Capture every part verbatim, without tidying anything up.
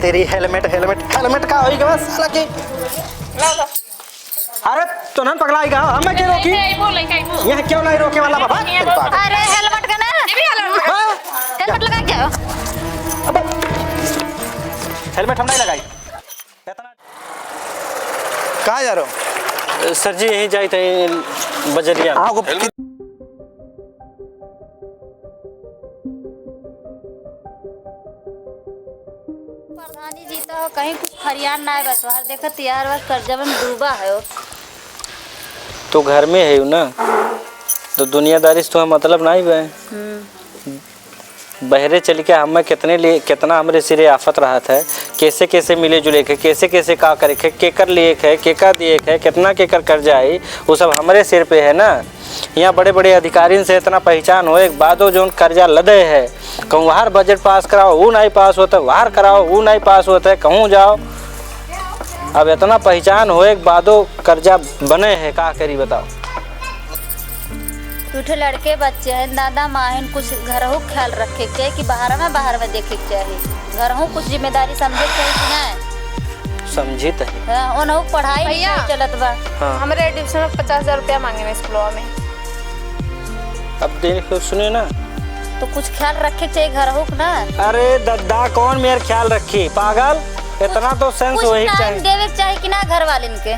तेरी हेलमेट, हेलमेट, हेलमेट का होई गवा साला के? अरे, तो नन पगलाई गा, हमें के रोकी? नहीं, नहीं, बोले, नहीं, बोले। यहाँ क्यों नहीं रोके वाला बाबा? नहीं, बोले। अरे, हेलमेट का ना? ये भी हेलमेट का। हाँ? हेलमेट लगा क्या? अबे, हेलमेट हम नहीं लगाई। कहाँ जा रहे हो? सर जी, यहीं जाइत है बजरिया। हाँ, वो हेलमेट। प्रधानी जी तो कहीं कुछ फरियान ना है, बस बाहर देखत यार, बस कर्जा में डूबा है। तो घर में है ना, तो दुनियादारी से तो मतलब ना ही बे। हम्म। बहरे चल के हमें कितने लिए, कितना हमरे सिरे आफत रहत है, कैसे कैसे मिले जुले के, कैसे कैसे का करे के, केकर लिए के, केका दिए के, कितना केकर कर्जा आई, वो सब हमरे सिर पे है ना। यहाँ बड़े बड़े अधिकारिन से इतना पहचान होए के बादो जौन कर्जा लदे है, कहूँ वहार बजट पास कराओ, वो नहीं पास होता, वहार कराओ, वो नहीं पास होता, कहूँ जाओ। अब इतना पहचान होए के बादो कर्जा बने है, का करी बताओ? दू ठे लड़के बच्चे हैं, दादा माँ हैं, कुछ घरहू ख्याल रखे के चाही कि बाहर में, बाहर में देखे के चाही। घरहू कुछ जिम्मेदारी समझे के चाही कि नहीं? समझित है। हाँ, उनहू के पढ़ाई भैया। लिखाई चलत बा। हाँ। हमरे admission में पचास हजार रुपया मांगे हैं स्कूलवा में। अब देखो, सुने ना। तो कुछ ख्याल रखे के चाही घरहू के ना। अरे दद्दा, कौन मेर ख्याल रखी? पागल, इतना तो sense कुछ वही time चाहिए। देवे के चाही कि ना घर वालिन के?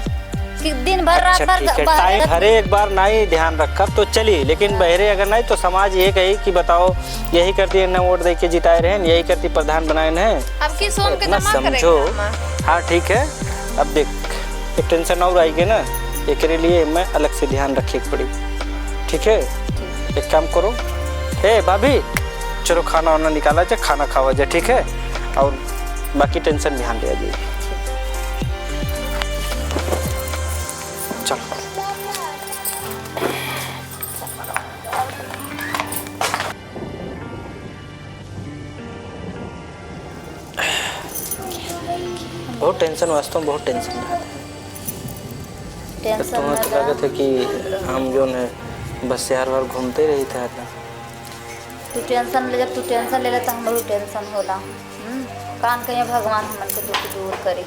कि दिन भर, रात अच्छा, भर ठीक है, बाहर time रहत। हर एक बार नाई ध्यान रखब तो चली, लेकिन हाँ। बहरे अगर नाई तो समाज ये कही कि बताओ, यही करती है ना वोट दे के जिताए रहे, यही करती प्रधान बनाए रहे। अब की सोम के इतना जमा करे समझो। के काम है। हाँ, ठीक है, अब देख, एक tension और आई गई ना, एकरे लिए मैं अलग से ध्यान रखे के पड़ी, ठीक है? ठीक। एक काम करो, ए भाभी, चलो खाना वाना निकाला जाए, खाना खावा जाए, ठीक है? और बाकी tension ध्यान दिया जाए। चलो। बहुत tension, वास्तव में बहुत tension रहत है। Tension तुम्हें तो ना ले। लगत है कि हम जौन है बस यार वार घूमते रही था हरदम। तू tension ले, जब तू tension ले ले तो हमरो tension होला। हम्म, कान कहिया भगवान हमन के दुख दूर करी।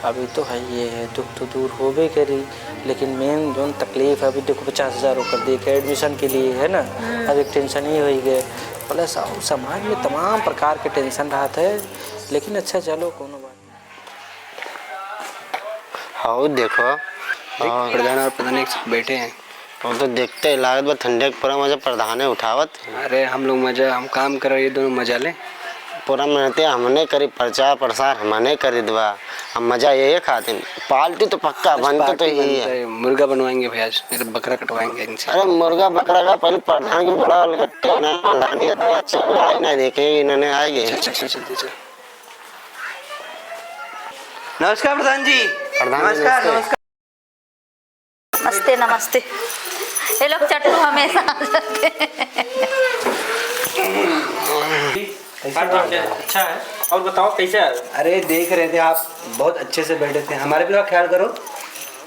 अभी तो है ये है, दुख तो दूर होबे करी, लेकिन main जौन तकलीफ है, अभी देखो पचास हजार ओकर दे के admission के लिए है ना, हम्म। अब एक tension ही होई गए। Plus और समाज में तमाम प्रकार के tension रहत है, लेकिन अच्छा चलो कोनो बात। हाँ, देखो, देख, हाँ। प्रधान और प्रधान एक साथ बैठे हैं। वो तो देखते ही लागत बा, ठंडे के पूरा मजा प्रधाने उठावत। अरे, हम लोग मजा, हम काम कर रहे, ये दोनों मजा ले। पूरा मेहनत हमने करी, प्रचार प्रसार हमने करी दवा। हम मजा ये खाते हैं। पार्टी तो पक्का आज बनते तो पार्टी यही बनता है। है, मुर्गा बनवाएंगे भैया आज, नहीं तो बकरा कटवाएंगे इनसे। अरे, मुर्गा बकरा का पहले प्रधान की बड़ा वाला कट्टे ना, प्रधान ये तो अच्छा नहीं देखे, इन्होंने आएंगे। चल, चल, चल, चल, चल। नमस्कार प्रधान जी। प्रधान जी, नमस्कार, नमस्ते। नमस्कार। नमस्ते, नमस्ते। ये लोग चट्टू हमेशा आ जाते हैं। कैसे हो? अच्छा है। और बताओ, कैसे आए? अरे, देख रहे थे आप बहुत अच्छे से बैठे थे, हमारे भी थोड़ा ख्याल करो।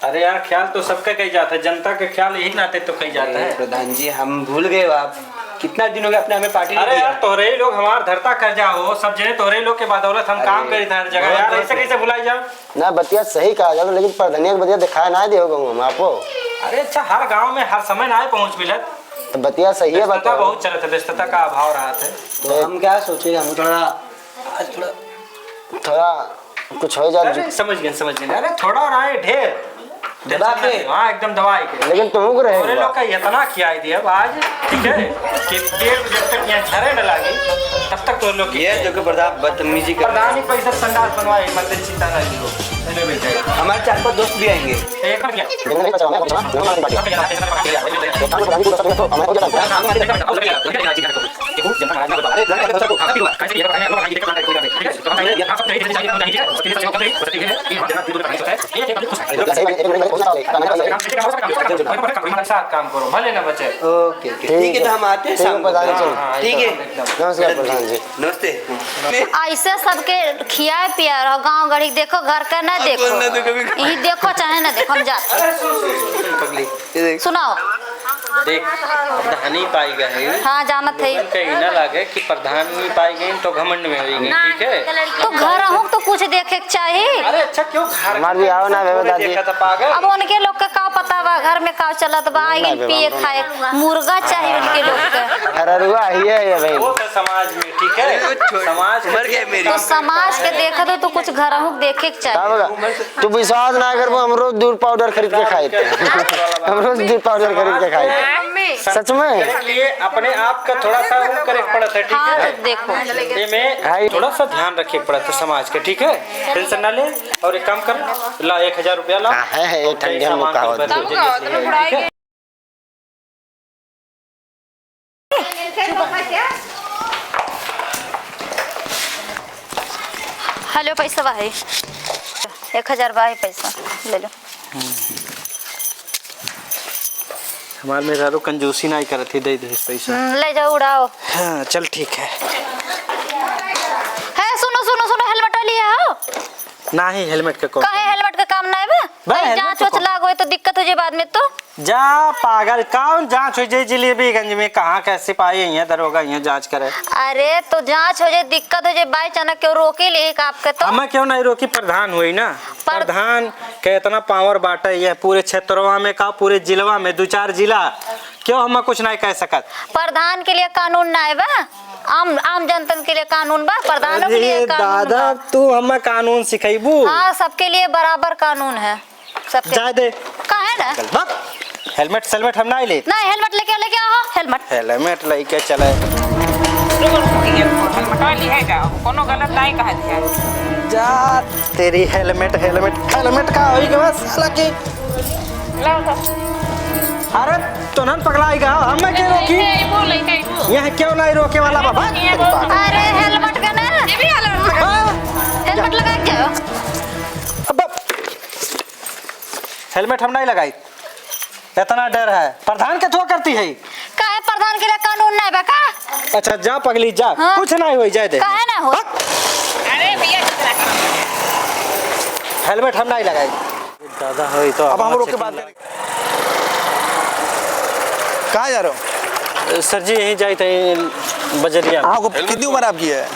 अरे यार, ख्याल तो सबका कही जाता है, जनता के ख्याल यही नाते तो कही जाता अरे है। प्रधान जी, हम भूल गए आप, कितना दिन हो गया आपने हमें पार्टी नहीं अरे दिया। यार, तोहरे ही लोग हमार धरता कर्जा हो, सब जने तोहरे ही लोग के बदौलत हम अरे, काम करी था हर जगह बहुत यार, बहुत ऐसे कैसे भुलाई जाओ? ना, बतिया सही कहा जाता, लेकिन प्रधानिया के बतिया दिखाया ना दियो गाँव में आपको। अरे अच्छा, हर गाँव में हर समय ना पहुँच मिलत। तो बतिया सही है, व्यस्तता बताओ। बहुत चलत है, व्यस्तता का अभाव रहत है। तो हम क्या सोचे, हम थोड़ा, आज थोड़ा थोड़ा कुछ हो जाए। अरे, समझ गए, समझ गए। अरे, थोड़ा और आए, ढेर। दबा tension के। ना ले, हाँ, एकदम दबाए के। लेकिन तुमको रहेगा। अरे, लोग का इतना खियाई दिया अब आज, ठीक है, कि पेट में जब तक यहाँ झरे न लागे, तब तक तो लोग ये जो कि प्रधान बदतमीजी कर रहे हैं। प्रधान ही पैसा संडास बनवाए, मत चिंता ना लियो। अरे, बेटा। हमारे चार पांच दोस्त भी आएंगे। ये कर क्या? साथ काम करो, भले ना बचे। ओके, ओके। ठीक है, तो हम आते हैं ठीक है, शाम को। प्रधान जी। हाँ, हाँ, ठीक है। एकदम, एकदम। नमस्कार प्रधान जी। नमस्ते। ऐसे सबके खियाए पियाए रहो, गाँव गढ़ी देखो, घर का ना हाँ, देखो। बोल ना तो कभी यही देखो चाहे ना देखो, हम जाते हैं। अरे सुन, सुन, सुन, सुन, पगली। ये देख। सुनाओ। देख, प्रधानी पाई गए। हाँ, जानत है। लोगन के ई ना लागे कि प्रधानी पाई गई तो घमंड में होई गई, ना, ठीक है? लड़की तो घर अरे अच्छा, क्यों घर हमार भी आओ ना, बेबे दादी। देखा था पागल। अब उनके लोग के का पता बा, घर में का चलत बा, ना, आइन बेबे, पिए हमरो खाए, मुर्गा चाहिए उनके लोग के। अरे रुआ, ये है भाई। वो तो समाज में, ठीक है? अरे, वो छोड़, समाज के मर गए मेरी। तो समाज के देखा तो, तो कुछ घरहू के देखे के चाहिए। का बा? तू विश्वास ना करबो, हम रोज दूध पाउडर खरीद के खाए थे। हम रोज दूध पाउडर खरीद के खाए थे। सच में? एकरे लिए अपने आप का थोड़ा सा वो करे के पड़त है, ठीक है? हाँ, तो देखो। एमे थोड़ा सा ध्यान रखे के पड़त है समाज के, ठीक है? टेंशन ना ले, और एक काम कर, ला एक हजार रुपया ला। हाँ, है, है, ये और ठंडी हम लोग सामान का कुछ होता है। बदल दे, ठीक है? हेलो, पैसा बा है, एक हजार बा है पैसा, ले लो। हमार मेहरारू कंजूसी नाई करत ही, दे दे पैसा। हम्म, ले जाओ, उड़ाओ। हाँ, चल ठीक है। है, सुनो, सुनो, सुनो, हेलमेट लिया हो? नाही, हेलमेट के कौन? काहे हेलमेट के काम नाई बा? बा, कहीं हेलमेट जांच के वाच कौन? लाग होए तो दिक्कत हो जाए बाद में तो। जा पागल, कौन जांच हो जाए जिलेबीगंज में? कहाँ के सिपाही हैं, दरोगा हैं जांच करे? अरे तो जांच हो जाए, दिक्कत हो जाए, बाई चांस केहू रोकी ली का आपके तो? हमें क्यों नहीं रोकी, प्रधान हुई ना। पर- प्रधान के इतना पावर बाटे, ये पूरे क्षेत्रवा में का, पूरे जिलवा में, दो चार जिला, क्यों हम कुछ नहीं कह सकत? प्रधान के लिए कानून नाई बा, आम, आम जनतन के लिए कानून बा, प्रधानों के लिए अरे कानून दादा, बा। तू हमें कानून सिखैबू? हाँ, सबके लिए बराबर कानून है, सबके। जाए दे। काहे ना? चल, भाग। हेलमेट सेलमेट हम नहीं लेत। नहीं, हेलमेट लेके, लेके आओ, हेलमेट। हेलमेट लेके चले। हेलमेटवा लिहे जाओ, कोनो गलत नहीं कहा दिया। जा तेरी हेलमेट, हेलमेट, हेलमेट का होई के बस साला की। लाओ तो। अरे, तोनन पगलाई गा, हमें के रोकी? ये, ये बोल, ये, ये बोल। यहाँ क्यों नहीं रोके वाला बाबा? ये बोल। अरे, हेलमेट का ना। ये भी हेलमेट का। हाँ। हेलमेट लगा के जाओ। अब हेलमेट हम नहीं लगाई, इतना डर है। प्रधान के थो करती है। काहे प्रधान के लिए कानून नहीं बा का? अच्छा, जा पगली, जा। हाँ। कुछ नहीं होई, जाए दे। काहे ना हो? हट। अरे भैया, झगड़ा करो। हेलमेट हम नहीं लगाई। दादा होई तो अब हम आवाज लोग के चेकिंग बात लग- करें। कहाँ जा रहे हो? सर जी, यहीं जाइत है बजरिया। हाँ, को-, कितनी उम्र आपकी है?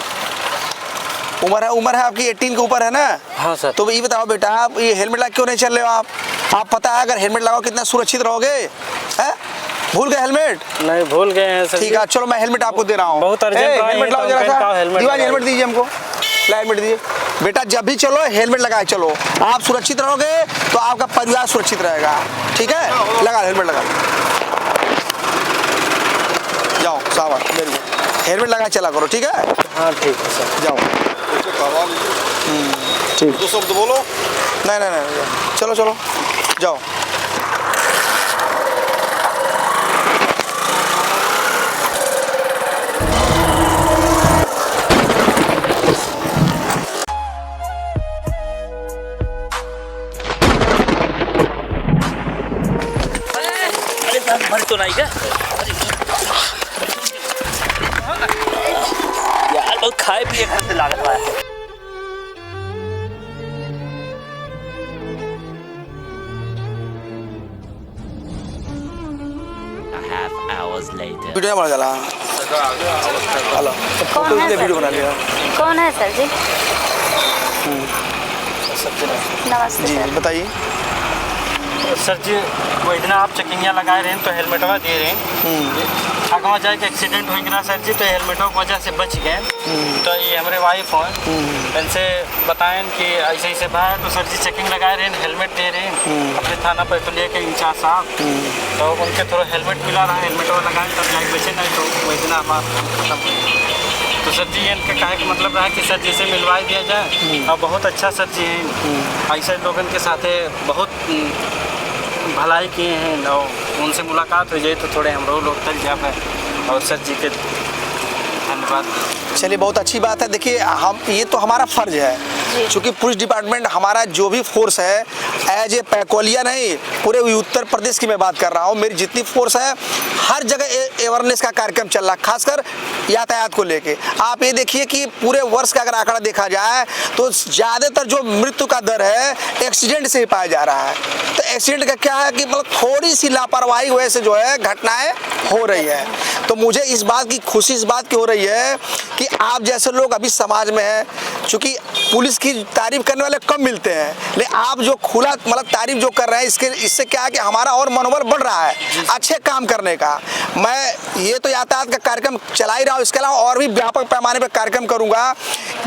उम्र है, उम्र है आपकी, एटीन के ऊपर है ना? हाँ सर। तो ये बताओ बेटा, आप ये हेलमेट लगा क्यों नहीं चल रहे हो आप? आप पता है अगर हेलमेट लगाओ कितना सुरक्षित रहोगे? हैं? भूल गए हेलमेट? नहीं, भूल गए हैं सर ठीक जी। है, चलो मैं हेलमेट आपको दे रहा हूँ। बहुत अर्जेंट ए, रहा हेलमेट है, लाओ तो जरा हम सा। कहा हेलमेट दीवान, लगाइए। हेलमेट दीजिए हमको। ला हेलमेट दीजिए। बेटा, जब भी चलो हेलमेट लगाए चलो। आप सुरक्षित रहोगे तो आपका परिवार सुरक्षित रहेगा। ठीक है, लगा लो हेलमेट, लगा लो। जाओ, शाबाश, very good। हेलमेट लगाए चला करो, ठीक है? हाँ, ठीक है सर। जाओ। हम्म, ठीक। दो शब्द बोलो। नहीं, नहीं, नहीं, चलो, चलो, जाओ। अरे, दम भर तो नहीं क्या? अरे, यार, बहुत खाए पिए खाते लागत बा। A half hours later. वीडियो बन गया। हेलो। कौन है सर? वीडियो बना लिया। कौन है सर जी? हम्म। नमस्ते जी, सर। बताइए। सर जी, वो इतना आप चेकिंग लगाए रहे हैं तो हेलमेटवा दिए रहे हैं। हम्म। आगवा जाए के एक्सीडेंट हो गया सर जी, तो हेलमेटवा की वजह से बच गए। हम्म। तो ये हमारे वाइफ हैं, हम्म। इनसे बताएं कि ऐसे ऐसे बा है, तो सर जी चेकिंग लगाए रहे हैं, हेलमेट दे रहे हैं हम्म। अपने थाना पैतुलिया के इंचार्ज साहब। हम्म। तो उनके थोड़ा हेलमेट मिला रहा, हेलमेट वाला लगाए तब जाके बचे, नहीं तो वही दिन हमारा काम खत्म हो गया। तो सर जी इनका कहे का मतलब रहा कि सर जी से मिलवा दिया जाए हम्म। और बहुत अच्छा सर जी हैं, हम्म। ऐसे लोगन के साथे बहुत हम्म, भलाई किए हैं, और उनसे मुलाकात हो जाए तो थोड़े हम लोग लोग तक जा पाए और सर जी के धन्यवाद। चलिए, बहुत अच्छी बात है। देखिए, हम, ये तो हमारा फर्ज है, जी। चूंकि पुलिस डिपार्टमेंट हमारा जो भी फोर्स है, एज ए पैकोलिया नहीं, पूरे उत्तर प्रदेश की मैं बात कर रहा हूँ, मेरी जितनी फोर्स है, हर जगह ए-, अवेयरनेस का कार्यक्रम चल रहा है, खासकर यातायात को लेके। आप ये देखिए कि पूरे वर्ष का अगर आंकड़ा देखा जाए तो ज्यादातर जो मृत्यु का दर है एक्सीडेंट से ही पाया जा रहा है। तो एक्सीडेंट का क्या है कि मतलब थोड़ी सी लापरवाही की वजह से जो है घटनाएं हो रही है। तो मुझे इस बात की खुशी इस बात की हो रही है कि आप जैसे लोग अभी समाज में हैं, चूंकि पुलिस इसकी तारीफ करने वाले कम मिलते हैं, लेकिन आप जो खुला, मतलब, तारीफ जो कर रहे हैं, इसके, इससे क्या है कि हमारा और मनोबल बढ़ रहा है अच्छे काम करने का। मैं ये तो यातायात का कार्यक्रम चला ही रहा हूँ, इसके अलावा और भी व्यापक पैमाने पर कार्यक्रम करूँगा,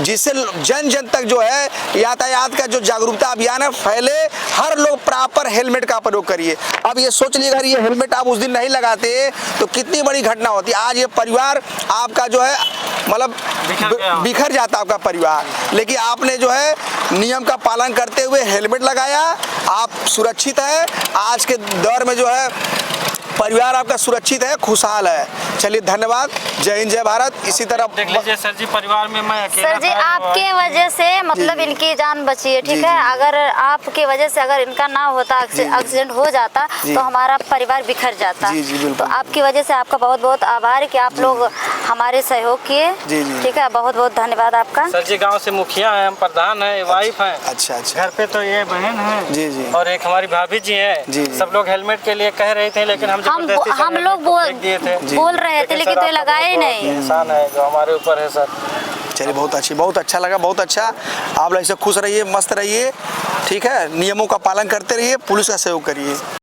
जिससे जन जन तक जो है यातायात का जो जागरूकता अभियान है फैले, हर लोग proper helmet का प्रयोग करिए। अब ये सोच लीजिए, अगर ये helmet आप उस दिन नहीं लगाते तो कितनी बड़ी घटना होती। आज ये परिवार आपका जो है, मतलब, बिखर बि-, गया। बिखर जाता आपका परिवार, लेकिन आपने जो है नियम का पालन करते हुए helmet लगाया, आप सुरक्षित हैं। आज के दौर में जो है परिवार आपका सुरक्षित है, खुशहाल है। चलिए, धन्यवाद, जय हिंद, जय भारत। इसी तरह देख लीजिए सर जी, परिवार में मैं अकेला सर जी, था, आपके वजह से, मतलब, जी, जी। इनकी जान बची है, ठीक है? अगर आपके वजह से, अगर इनका ना होता, जी, जी। Accident हो जाता, जी। तो हमारा परिवार बिखर जाता। जी, जी, बिल्कुल। तो आपकी वजह से आपका बहुत बहुत आभार कि आप, जी, लोग, जी। हमारे सहयोग किए, जी, जी। ठीक है? बहुत बहुत धन्यवाद आपका। सर जी, गांव से मुखिया हैं, हम प्रधान हैं, अच्छा। Wife हैं। अच्छा, अच्छा। घर पे तो ये बहन है, जी, जी। और एक हमारी भाभी जी हैं। जी, जी। सब लोग helmet के लिए कह रहे थे, लेकिन हम हम जबरदस्ती बो-, हम लोग बोल, फेंक दिए थे। जी। बोल रहे थे, लेकिन लेकिन सर, तो ये आपका लगाए ही बहुत नहीं। एहसान है जो हमारे ऊपर है सर। चलिए, बहुत अच्छी, बहुत अच्छा लगा, बहुत अच्छा। आप लोग ऐसे खुश रहिए, मस्त रहिए, ठीक है, नियमों का पालन करते रहिए, पुलिस का सहयोग करिए।